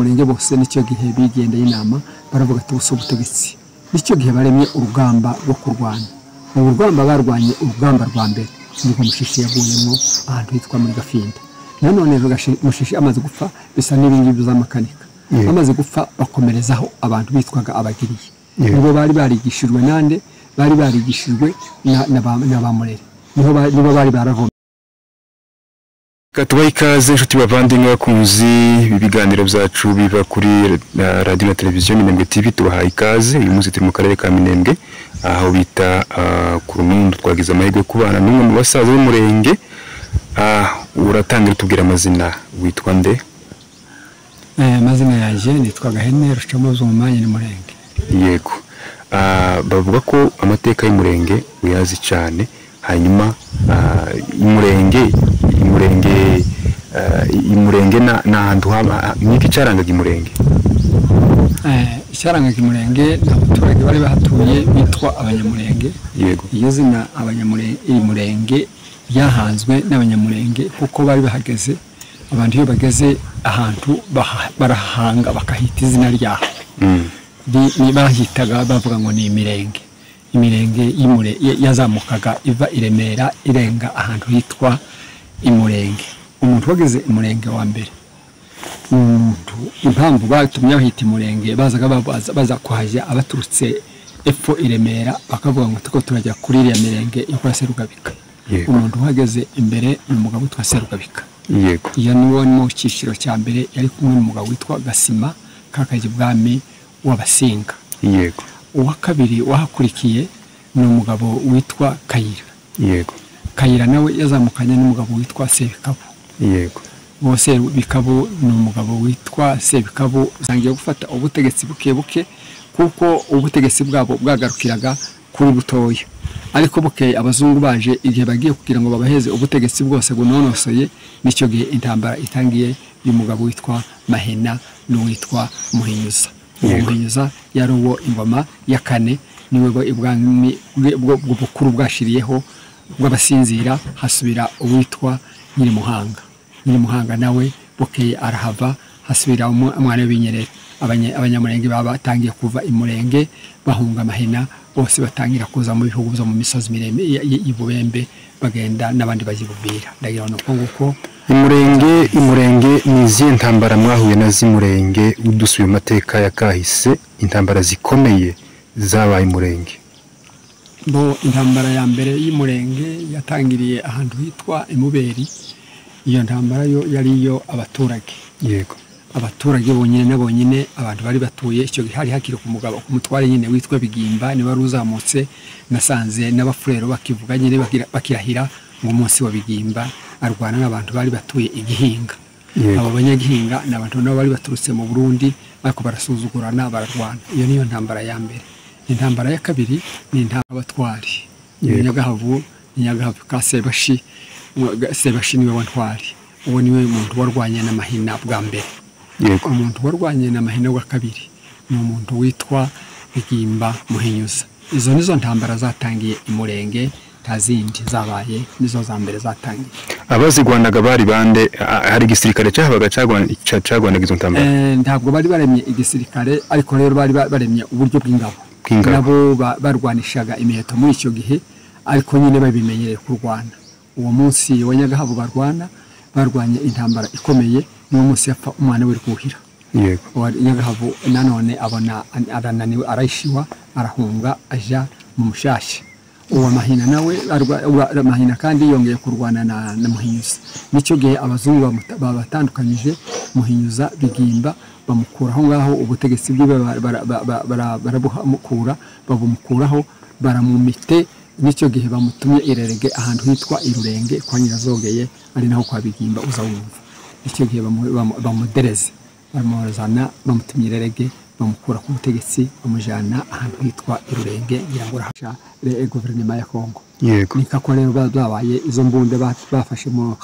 Abanyamurenge bose nicyo gihe bigendeye inama baravuga ati ubuso butegetsi. Nicyo gihe baremye urugamba rwo kurwana. Mu rugamba barwanye urugamba rwa mbere nibwo Mushishi yaguyemo ahantu hitwa muri Gafinda. Nanone Mushishi amaze gupfa bisa n'ibingibi by'amakanika. Amaze gupfa bakomerezaho abantu bitwaga abagiriye. Nibo bari barigishijwe nande, bari barigishijwe na ba Murere. Nibo bari baravomye. Katubaha ikaze inshuti bavandimwe bakunzi ibiganiro byacu biva kuri radio na televiziyo Minembwe TV, tubahaye ikaze. Uyu munsi turi mu karere ka Minembwe aho bita ku Runundu. Twagize amahirwe kubana n'umwe mu basaza b'umurenge. Uratangira tubwira amazina, witwa nde? Amazina yanjye nitwa Gahene Rucamuzo ni Murenge. Yego. Bavuga ko amateka y'umurenge uyazi cyane, hanyuma umurenge na ahantu niki cyarangaga imurenge? Icyarangaga imurenge ni abaturage bari bahatuye bitwa abanyamurenge. Yego. Iyo zina abanyamurenge ryahanzwe n'abanyamurenge kuko bari bahageze. Abantu iyo bageze ahantu barahanga bakahita izina ryaho. Bahitaga bavuga ngo ni imirenge. Imirenge yazamukaga iva i Remera irenga ahantu hitwa imurenge. Umuntu wageze imurenge wa mbere, umuntu impamvu batumye bahita imurenge, bazaga baza kuhajya abaturutse epfo i Remera bakavuga ngo tuko turajya kuri iriya mirenge yo kwa Serugabika. Umuntu uhageze imbere ni umugabo witwa Serugabika. Yego. Iyo niwo mu cyiciro cya mbere yari kumwe n'umugabo witwa Gasima kakaje bwami w'Abasinga. Yego. Uwa kabiri wahakurikiye ni umugabo witwa Kayira. Yego. Kayira nawe yazamukanye n'umugabo witwa Sebikabo. Yego. Uwo Sebikabo ni umugabo witwa Sebikabo zangiye gufata ubutegetsi buke buke kuko ubutegetsi bwabo bwagarukiraga kuri butoya. Ariko buke abazungu baje igihe bagiye kugira ngo babaheze ubutegetsi bwose bunonosoye, nicyo gihe intambara itangiye y'umugabo witwa Mahina n'uwitwa Muhinyuza. Muhinyuza yari uwo ingoma ya kane, niwe ibwami bukuru bwashiriyeho bw'abasinzira, hasubira uwitwa Nyirimuhanga. Nyirimuhanga nawe bukeye arahava, hasubira umwana w'Inyerere. Abanyamurenge batangiye kuva imurenge bahunga Mahina, bose batangira kuza mu bihugu byo mu misozi miremire y'Ibubembe bagenda n'abandi bazibubira. Ndagira no nguko imurenge ni izihe ntambara mwahuye na z'imurenge? Udusuye amateka ya kahise, intambara zikomeye zabaye imurenge. Bo intambara ya mbere y'imurenge yatangiriye ahantu hitwa Imuberi. Iyo ntambara yo yari yo abaturage. Yego. Abaturage bonyine na bonyine, abantu bari batuye icyo gihe hari hakiri ku mugabo ku mutware nyine witwa Bigimba, ni wari uzamutse. Nasanze n'abafurero bakivuga nyine bakirahira ngo umunsi wa Bigimba arwana n'abantu bari batuye igihinga. Abo banyagihinga ni abantu nabo bari baturutse mu Burundi, ariko barasuzugurana bararwana. Iyo niyo ntambara ya mbere. Intambara ya kabiri ni intambara abatwari. Nyagahavu, Nyagahavu ka Sebashi, Sebashi niwe wantwari. Uwo niwe muntu warwanye na Mahina bwa mbere. Yego. Umuntu warwanye na Mahina wa kabiri ni umuntu witwa Bigimba Muhinyuza. Izo nizo ntambara zatangiye imurenge, tazindi zabaye nizo za mbere zatangiye. Abazigwanaga bari bande? Hari igisirikare cyahabaga cyagwanaga izo ntambara? Ntabwo bari baremye igisirikare, ariko rero bari baremye uburyo bw'ingabo. Nabo barwanishaga imiheto muri icyo gihe, ariko nyine babimenyereye kurwana. Uwo munsi wa Nyagahavu barwana, barwanye intambara ikomeye, n'uwo munsi yapfa umwana we Rwuhira. Yego. Nyagahavu nanone abona arananiwe, arayishiwa, arahunga aja mu Mushasha. Uwo Mahina nawe Mahina kandi yongeye kurwana na Muhinyuza. Nicyo gihe abazungu babatandukanyije Muhinyuza Bigimba bamukuraho ngaho ubutegetsi bwe barabuhamukura, babumukuraho baramumite. Nicyo gihe bamutumye irerege ahantu hitwa Irurenge kwa Nyirazogeye, ari naho kwa Bigimba uza wumva. Nicyo gihe bamudereze bamuzana, bamutumye irerege, bamukura ku butegetsi bamujana ahantu hitwa Irurenge, ngira ngo rahasha guverinoma ya Kongo. Yego. Nikako rero babaye izo mbunde bafashe mu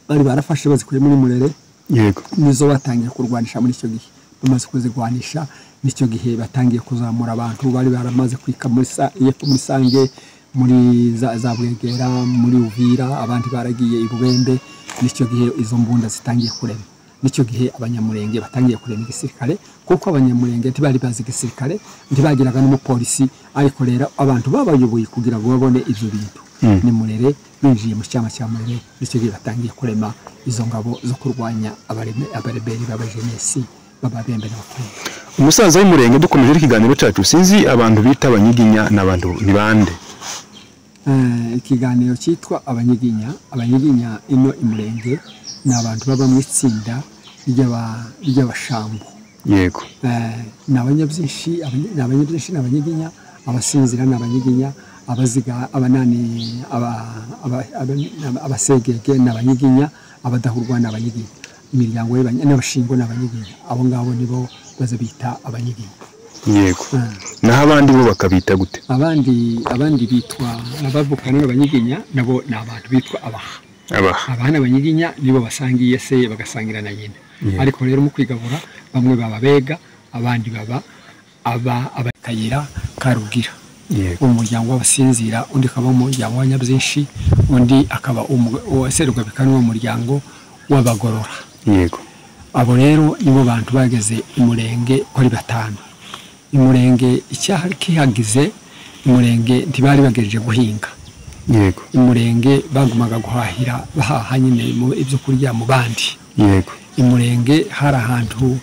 bari barafashe bazikuye muri Murere. Yego. Nizo batangiye kurwanisha muri icyo gihe. Bamaze kuzigwanisha nicyo gihe batangiye kuzamura abantu bari baramaze kwika muri muri Sange, muri za Bwegera, muri Uvira, abandi baragiye i Bubembe. Nicyo gihe izo mbunda zitangiye kurema. Nicyo gihe Abanyamurenge batangiye kurema igisirikare, kuko Abanyamurenge ntibari bazi igisirikare, ntibagiraga n'umupolisi, ariko rero abantu babayoboye kugira ngo babone ibyo bintu ni Murere. Binjiye mu cyama cya Murere, nicyo gihe batangiye kurema izo ngabo zo kurwanya abareberi b'abajenesi b'Ababembe n'Abapfurero. Umusaza w'Umurenge, dukomeje ikiganiro cyacu, sinzi abantu bita Abanyiginya n'abantu ni bande? Ikiganiro cyitwa Abanyiginya, Abanyiginya ino Imurenge ni abantu baba mu itsinda ry'Abashambo. Yego. Ni abanyabyinshi, ni Abanyiginya, Abasinzira ni Abanyiginya, Abaziga, Abanani, Abasegege ni Abanyiginya, Abadahurwa ni Abanyiginya, imiryango n'Abashingo ni Abanyiginya. Abo ngabo nibo baza bita Abanyiginya. Yego. Naho abandi bo bakabita gute? Abandi bitwa abavukana n'Abanyiginya, nabo ni abantu bitwa Abaha. Abaha. Abaha n'Abanyiginya nibo basangiye se bagasangira na nyina. Ariko rero mu kwigabura bamwe baba Bega, abandi baba Abakayira Karugira. Umuryango w'Abasinzira, undi akaba umuryango w'Abanyabyinshi, undi akaba Serugabika, n'uwo muryango w'Abagorora. Yego. Abo rero nibo bantu bageze Imurenge ko ari batanu. Imurenge icyaha kihagize, Imurenge ntibari bagejeje guhinga. Yego. Imurenge bagumaga guhahira, bahaha nyine ibyo kurya mu bandi. Yego. Imurenge hari ahantu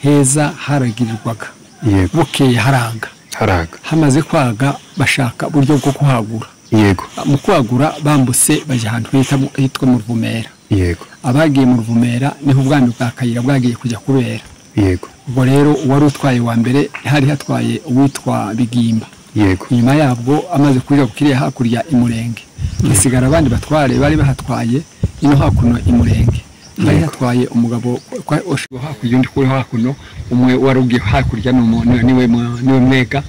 heza haragirirwaga. Yego. Bukeye haranga. Haraga. Hamaze kwaga bashaka uburyo bwo kuhagura. Yego. Mu kwagura bambutse bajya ahantu hitwa mu Ruvumera. Yego. Abagiye mu Ruvumera niho ubwami bwa Kayira bwagiye kujya kubera. Yego. Ubwo rero uwari utwaye wa mbere hari hatwaye uwitwa Bigimba. Yego. Nyuma yabwo amaze kuja kukiriya hakurya Imurenge, hasigara abandi batware bari bahatwaye ino hakuno Imurenge. Hari hatwaye umugabo oshibo hakurya, undi kuri hakuno, umwe warugiye hakurya niwe Mwega,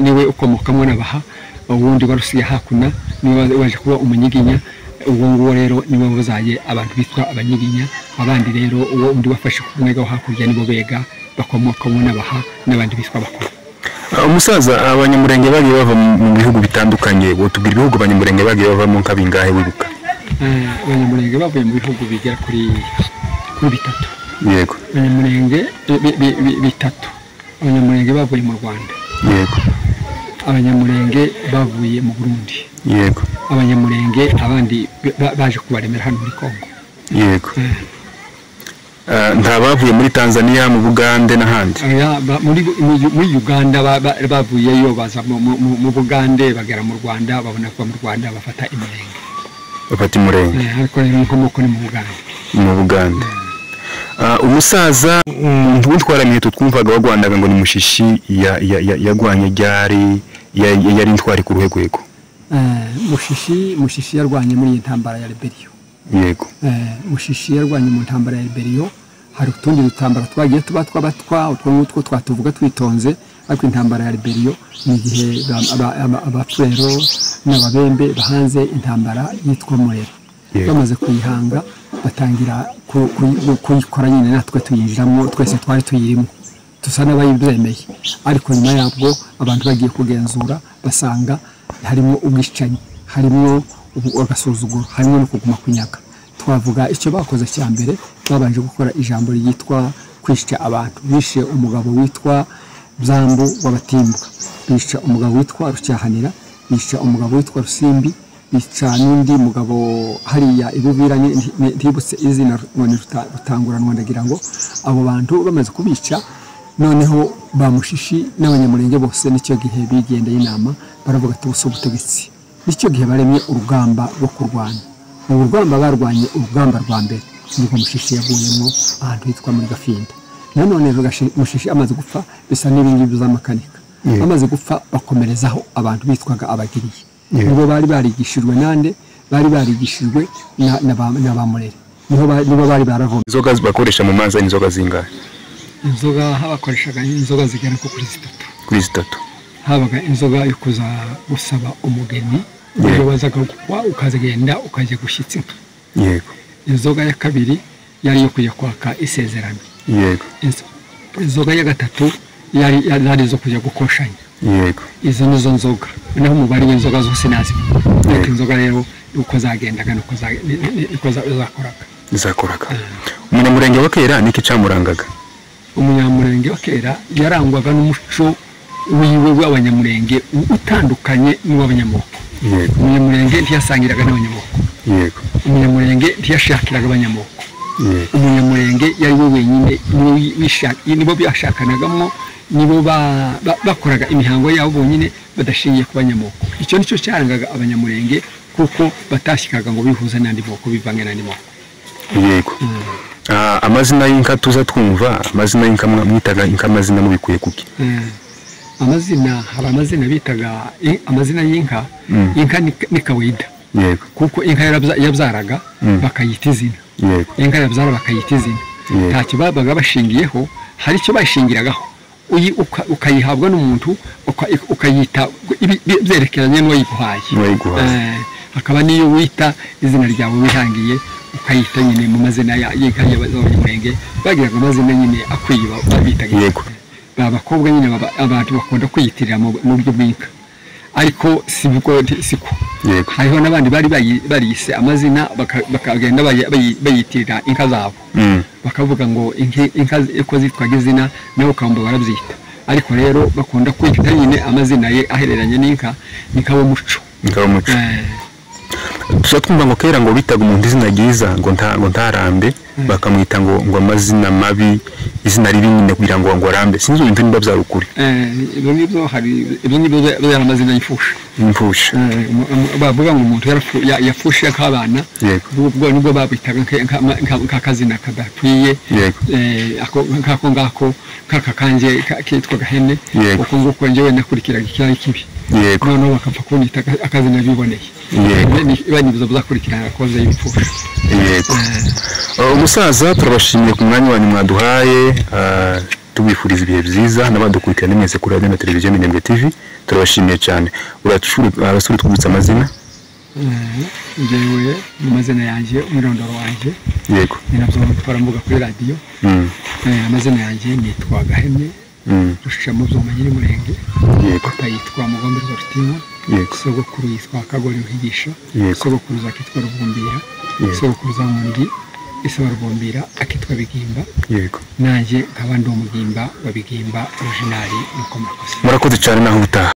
niwe ukomokamo n'Abaha, uwundi warusiye hakuna niwe waje kuba Umunyiginya. Uwo nguwo rero niwe wazaye abantu bitwa Abanyiginya. Abandi rero uwo undi wafashe ku Mwega wo hakurya nibo Bega bakomokamo n'Abaha n'abandi bitwa Bakuru. Umusaza, Abanyamurenge bagiye bava mu bihugu bitandukanye, wotubwira ibihugu Abanyamurenge bagiye bavamo nka bingahe wibuka? Abanyamurenge bavuye mu bihugu bigera kuri bitatu. Yego. Abanyamurenge bitatu. Abanyamurenge bavuye mu Rwanda. Yego. Abanyamurenge bavuye mu Burundi. Yego. Abanyamurenge abandi baje kubaremera hano muri Kongo. Yego. Nta bavuye muri Tanzania, mu Bugande n'ahandi? Muri Uganda bavuyeyo baza mu Bugande, bagera mu Rwanda, babona kuva mu Rwanda bafata Imurenge. Bafata Imurenge. Ariko rero inkomoko ni mu Bugande. Mu Bugande. Umusaza, umuntu witwara miheto twumvaga wagwandaga ngo ni Mushishi, yagwanye ryari, yari intwari ku ruhe rwego? Mushishi yarwanye muri iyi ntambara ya Liberio. Yego. Mushishi yarwanye mu ntambara ya Liberio. Hari utundi dutambara twagiye tuba twabatwa, utwo ngutwo twatuvuga twitonze, ariko intambara ya Liberio ni igihe Abafurero n'Ababembe bahanze intambara yitwa Murera. Bamaze kuyihanga batangira kuyikora nyine, natwe tuyinjiramo twese twari tuyirimo, dusa n'abayibyemeye. Ariko nyuma yabwo abantu bagiye kugenzura basanga harimo ubwicanyi, harimo agasuzuguro, harimo no kuguma kunyaga. Twavuga icyo bakoze cya mbere, babanje gukora ijambo ryitwa kwica abantu. Bishe umugabo witwa Byambu w'Abatimbwa, bica umugabo witwa Rucyahanira, bica umugabo witwa Rusimbi, bica n'undi mugabo hariya Ibubira, ntibutse izina none Rutanguranwa, ndagira ngo abo bantu bamaze kubica, noneho ba Mushishi n'Abanyamurenge bose nicyo gihe bigendeye inama baravuga ati ubuso ubutegetsi. Nicyo gihe baremye urugamba rwo kurwana. Mu rugamba barwanye urugamba rwa mbere nibwo Mushishi yaguyemo ahantu hitwa muri Gafinda. Nanone Mushishi amaze gupfa bisa n'ibingibi by'amakanika. Amaze gupfa bakomerezaho abantu bitwaga Abagiriye. Nibo bari barigishijwe nande, bari barigishijwe na ba Murere. Nibo bari baravomye. Inzoga bakoresha mu manza inzoga zingahe? Inzoga habakoreshaga inzoga zigera kuri zitatu. Kuri zitatu. Habaga inzoga yo kuza gusaba umugeni, iyo wazaga gukwa ukazagenda ukajya gushyitsa inka. Yego. Inzoga ya kabiri yari yo kujya kwaka isezerano. Yego. Inzoga ya gatatu yari zo kujya gukoshanya. Yego. Izo nizo nzoga. Naho umubare w'inzoga zose nazi. Ariko inzoga rero uko zagendaga nuko zakoraga. Zakoraga. Umunyamurenge wa kera niki cyamurangaga? Umunyamurenge wa kera yarangwaga n'umuco wiwe w'abanyamurenge utandukanye n'uw'abanyamoko. Yego. Umunyamurenge ntiyasangiraga n'abanyamoko. Yego. Umunyamurenge ntiyashakiraga abanyamoko. Yego. Umunyamurenge yari we wenyine, nibo byashakanagamo, nibo bakoraga imihango yabo bonyine badashingiye ku banyamoko. Icyo nicyo cyarangaga abanyamurenge, kuko batashyikaga ngo bihuze n'andi moko, bivange n'andi moko. Yego. Amazina y'inka tuza twumva, amazina y'inka mwitaga inka amazina mubikuye kuki? Amazina, hari amazina bitaga amazina y'inka. Inka ni kawaida. Yego. Kuko inka yabyaraga bakayita izina. Yego. Inka yabyara bakayita izina. Ntacyo babaga bashingiyeho, hari icyo bashingiragaho. Ukayihabwa n'umuntu ukayita byerekeranye n'uwayiguhaye. Hakaba n'iyo wita izina ryawe wihangiye ukayita nyine mu mazina y'inka y'abanyamurenge, bagiraga amazina nyine akwiye babitaga. Yego. Abakobwa nyine abantu bakunda kwiyitirira mu buryo bw'inka, ariko siko. Yego. Hariho n'abandi bari bariyise amazina bakagenda bayitirira inka zabo. Bakavuga ngo inka uko zitwaga izina nawe ukamba barabyita, ariko rero bakunda kwita nyine amazina ye ahereranye n'inka, ni muco. Muco. Tuza twumva ngo kera ngo bitaga umuntu izina ryiza ngo ntarambe, bakamwita ngo amazina mabi, izina ribi nyine kugira ngo arambe. Sinzi ibintu niba byari ukuri. Ibyo ngibyo hari ibyo ngibyo byari amazina y'imfusha. Imfusha. Bavuga ngo umuntu yapfushe nk'abana, ubwo nibwo babitaga nk'akazina kadakwiye. Nk'ako ngako nk'aka kanje kitwa Gahene, uko nguko njyewe nakurikiraga icyari kibi. Yego. Noneho bakapfa kunyita akazina biboneye. Yego. Ibanibuza buzakurikirana koze y'ibipfusha. Yego. Umusaza turabashimiye ku mwanya wanyu mwaduhaye, tubifuriza ibihe byiza n'abadukurikirana mwese kuri radio na televiziyo Minembwe TV, turabashimiye cyane. Urasura twibutsa amazina? Njyewe mu mazina yanjye, umwirondoro wanjye. Yego. Ni nabyo twaramvuga kuri radio. Amazina yanjye nitwa Gahene. Rushamo byoma nyiri murenge. Yego. Papa yitwa Mugomberwa Rutima. Yego. Sogokuru yitwa Kagore Ruhigisha. Yego. Sogokuruza akitwa Rubumbira. Sogokuruza wundi isaba Rubumbira akitwa Bigimba. Yego. Nanjye nkaba ndi umugimba wa Bigimba originali. Nuko murakoze. Murakoze cyane, naho utaha.